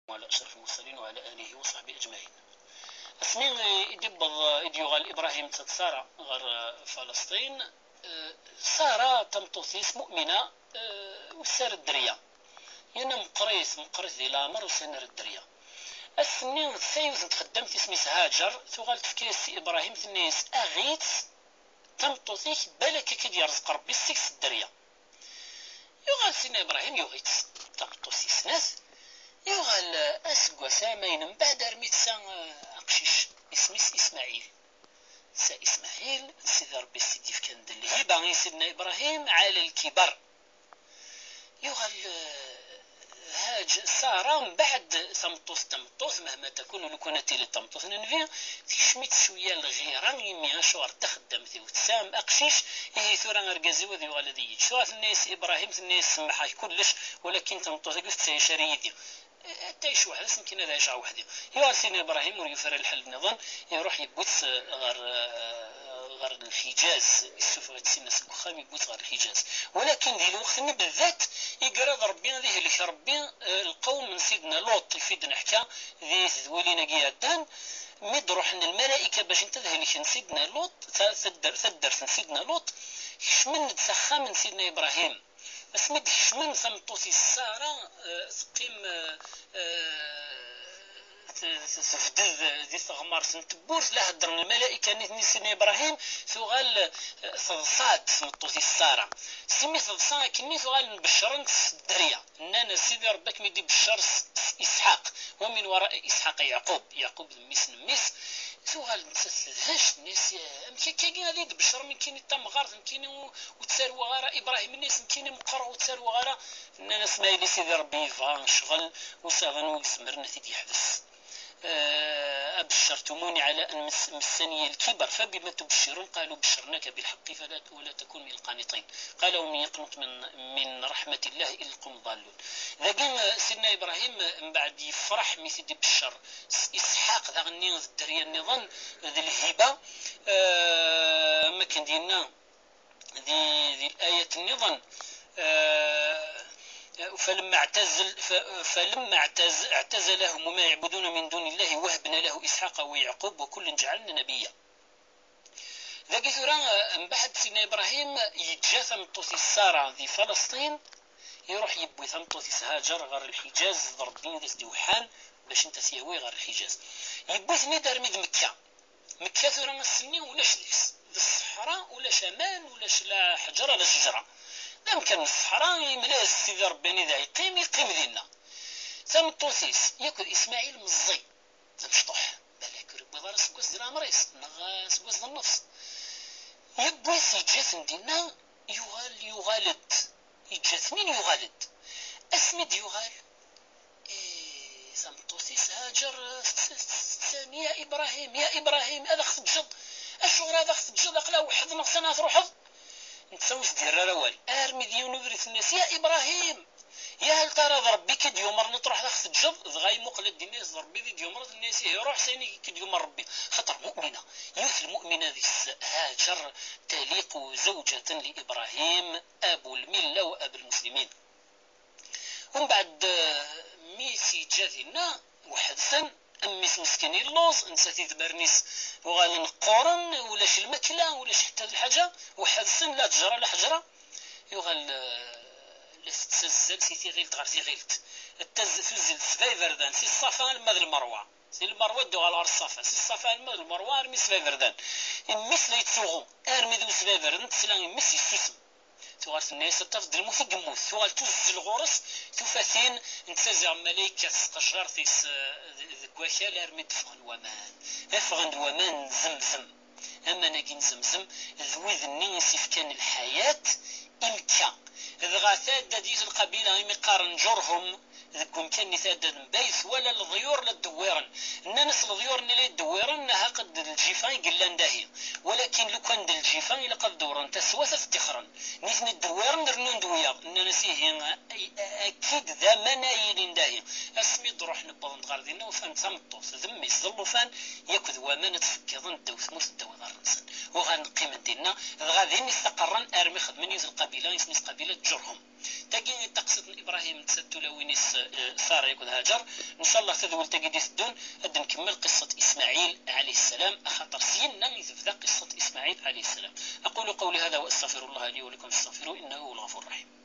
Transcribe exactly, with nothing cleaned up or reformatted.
وعلى أشرف المرسلين وعلى آله وصحبه أجمعين. Asmi i d-iwweḍ, i d-yuɣal Ibrahim d Sara ɣer, eh, Falasṭin, eh, Sara, tameṭṭut-is mu'mina, eh, ur tesɛi ara dderya. Yerna meqqrit, meqqrit di leɛmer, ur sɛin ara dderya. Ass-nni, tessa yiwet n txeddamt isem-is Haǧer, tuɣal tefka-yas i Ibrahim, tenna-yas: "Aɣ-itt, tameṭṭut-ik, balak ad k-id-yerẓeq Ṛebbi, seg-s dderya." Yuɣal Sidna Ibrahim yuɣ-itt. Tameṭṭut tis snat, yuɣal, eh, aseggas amayen mbeɛd armi tessa, eh, aqcic, isem-is Ismaɛil. Tessa Ismaɛil, Sidi Ṛebbi s-id-yefkan d lhiba i Sidna Ibrahim, ɛala lkibar. Yuɣal, eh, Haǧ, Sara, mbeɛd tameṭṭut d tameṭṭut, mahma takun, ulukan ad tili d tameṭṭut n nnbi, tekcem-itt cwiya lɣira, imi acuɣer d taxeddamt-iw, tesɛam aqcic, ihi tura argaz-iw ad yuɣal ad iyi-yeǧǧ. Tura tenna-yas Ibrahim, tenna-yas: "Semmeḥ-ak kullec, walakin tameṭṭut-agi ur tettɛic ara yid-i. Ad tɛic weḥd-s, nekkin ad ɛiceɣ weḥd-i." Yuɣal Sidna Ibrahim ur yufi ara lḥal nniḍen, iruḥ yewwi-tt ɣer, ɣer Lḥiǧaz, issufeɣ-itt sinna seg uxxam, yewwi-tt ɣer Lḥiǧaz. Walakin di lweqt-nni, بالذات, igrad Ṛebbi, ad ihlek Ṛebbi, eh, lqewm n Sidna Luṭ, ifi d-neḥka di tedwilin-agi iɛeddan, mi d-ruḥen lmalayka bac ad helken Sidna Luṭ, ta-, taddar-, taddart n Sidna Luṭ, kecmen-d s axxam n Sidna Ibrahim. Asmi d-kecmen, tameṭṭut-is Sara, eh, teqqim, eh, eh, t-, t-, tebded di teɣmert n tewwurt, la heddren lmalayka nitni Sidna Ibrahim, tuɣal, eh, teḍsa-d tmeṭṭut-is Sara. Simi teḍsa akkenni, tuɣal nbeccren-tt s dderya. Nnan: "A Sidi Ṛebbi, ad kem-id-ibeccer s, s Isḥaq, wa min wara'i Isḥaq Yeɛqub." Yeɛqub d mmi-s n mmi-s. Tuɣal nettat tedhec, tenna-yas: "Amek akkagi ad iyi-d-tbeccrem nekkini d tamɣart, nekkini ur, ur ttaruɣ ara, Ibrahim-nni-s nekkini meqqreɣ ur ttaruɣ ara?" Nnan-as: "Ma yili Sidi Ṛebbi yebɣa ccɣel, ur sɛiɣ anwa i izemren ad t-id-yeḥbes. Eh, أبشرتموني على أن مس-، مسني الكبر فبم تبشرون قالوا بشرناك بالحق فلا، ولا تكن من القانطين قال ومن يقنط من، من رحمة الله إلا القوم الضالون." Dagi, eh, Sidna Ibrahim, eh, mbeɛd yefreḥ mi t-id-ibeccer s Isḥaq, daɣenni d dderya nniḍen, d lhiba, eh, am akken d-yenna di, di layat nniḍen, eh, فلما اعتزل، ف-، فلما اعتز-، اعتزلهم وما يعبدون من دون الله وهبنا له إسحاق ويعقوب وكلا جعلنا نبيا. Dagi tura, eh, mbeɛd Sidna Ibrahim yeǧǧa tameṭṭut-is Sara di Falasṭin, iruḥ yewwi tameṭṭut-is Haǧer ɣer Lḥiǧaz, d Ṛebbi i d as-d-iweḥḥan bac n tas-yawi ɣer Lḥiǧaz. Yewwi-ten-id armi d Mekka. Mekka tura ass-nni ulac deg-s. D ṣṣeḥra, ulac aman, ulac la ḥeǧra la cejra. D amkan n ṣṣeḥra, imla-as Sidi Ṛebbi anida yeqqim, yeqqim dinna. Tameṭṭut-is, yakk d Ismaɛil meẓẓi, d amecṭuḥ. Balak ur yewwiḍ ara aseggas di leɛmer-is, neɣ aseggas d nnefs. Yewwi-t, yeǧǧa-ten dinna, yuɣal, yuɣal-d. Yeǧǧa-ten-in, yuɣal-d. Asmi d-yuɣal, eh, tameṭṭut-is Haǧer, eh, tettani: "Ya Ibrahim, ya Ibrahim, ad aɣ-teǧǧeḍ. Acuɣer ad aɣ-teǧǧeḍ? Aql-aɣ weḥd-neɣ, sani ad truḥeḍ?" Netta ur s-d-yerra ara awal. Armi d yiwen ubrid tenna-as: "Ya Ibrahim, ya hal tara d Ṛebbi i k-id-yumren ad truḥeḍ ad aɣ-teǧǧeḍ?" Dɣa imuqel ad d-inna-as: "D Ṛebbi i d-yumren?" Tenna-as: "Ihi ruḥ s ayen i k-id-yumer Ṛebbi." Xaṭer mu'mina, yiwet lmu'mina deg-s Haǧer, تليق زوجة لإبراهيم أبو الملة وأبو المسلمين. Umbeɛd, eh, mi tt-yeǧǧa dinna, weḥd-sen, mmi-s meskin yelluẓ, nettat idmaren-is uɣalen qquren, ulac lmakla, ulac ḥetta d lḥaǧa, weḥd-sen, la ttejra la ḥeǧra. Yuɣal, eh, la tettazzal si tiɣilt ɣer tiɣilt. Taz-, tuzzel d sebɛa iberdan, si Ṣṣafa alamma d Lmerwa. Si Lmerwa ad d-tuɣal ɣer Ṣṣafa, si Ṣṣafa alamma d Lmerwa armi d sebɛa iberdan. Mmi-s la yettsuɣu, armi d sebɛa iberdan, tesla mmi-s yessusem. Tuɣal tenna-yas: "Ad tafeḍ d lmut i yemmut." Tuɣal tuzzel ɣur-s, tufa-t-in, netta ziɣ malayka s tqejjart-is, eh, d-, deg wakal armi d-ffɣen waman. Ffɣen-d waman n Zemzem. Aman-agi n Zemzem d wid-nni i s-ifkan lḥayat i Mekka. Dɣa tɛedda-d yiwet lqabila imi qqaren Ǧurhum, deg umkan-nni tɛedda-d mebɛid, twala leḍyur la ddewwiren. Nnan-as leḍyur-nni la ddewwiren, aha, qed d lǧifa i yellan dahi. Walakin lukan d lǧifa, ilaq ad dewren taswat ad ṭṭixren. Nitni ddewwiren, rnun-d wiyaḍ. Nnan-as: "Ihi, a-, a-, akid d aman ay ilin dahi." Asmi d-ruḥen, wwḍen-d ɣer dinna, ufan-d tameṭṭut, d mmi-s, d llufan, yakk d waman ad tfeggiḍen ddaw tmurt, ddaw iḍarren-nsen. Uɣalen qqimen dinna, dɣa din i ttaqerren armi xedmen yiwet lqabila, isem-is qabila Ǧurhum. Tagi i taqsiṭ n Ibrahim d tulawin-is, eh, Sara akked Haǧer. Ncallah tadwilt-agi d-iteddun ad nkemmel qissat Ismaɛil ɛalayhi ssalam, axaṭer s yinna i tebda qissat Ismaɛil ɛalayhi ssalam. أقول قولي هذا وأستغفر الله لي ولكم فاستغفروه إنه هو الغفور الرحيم.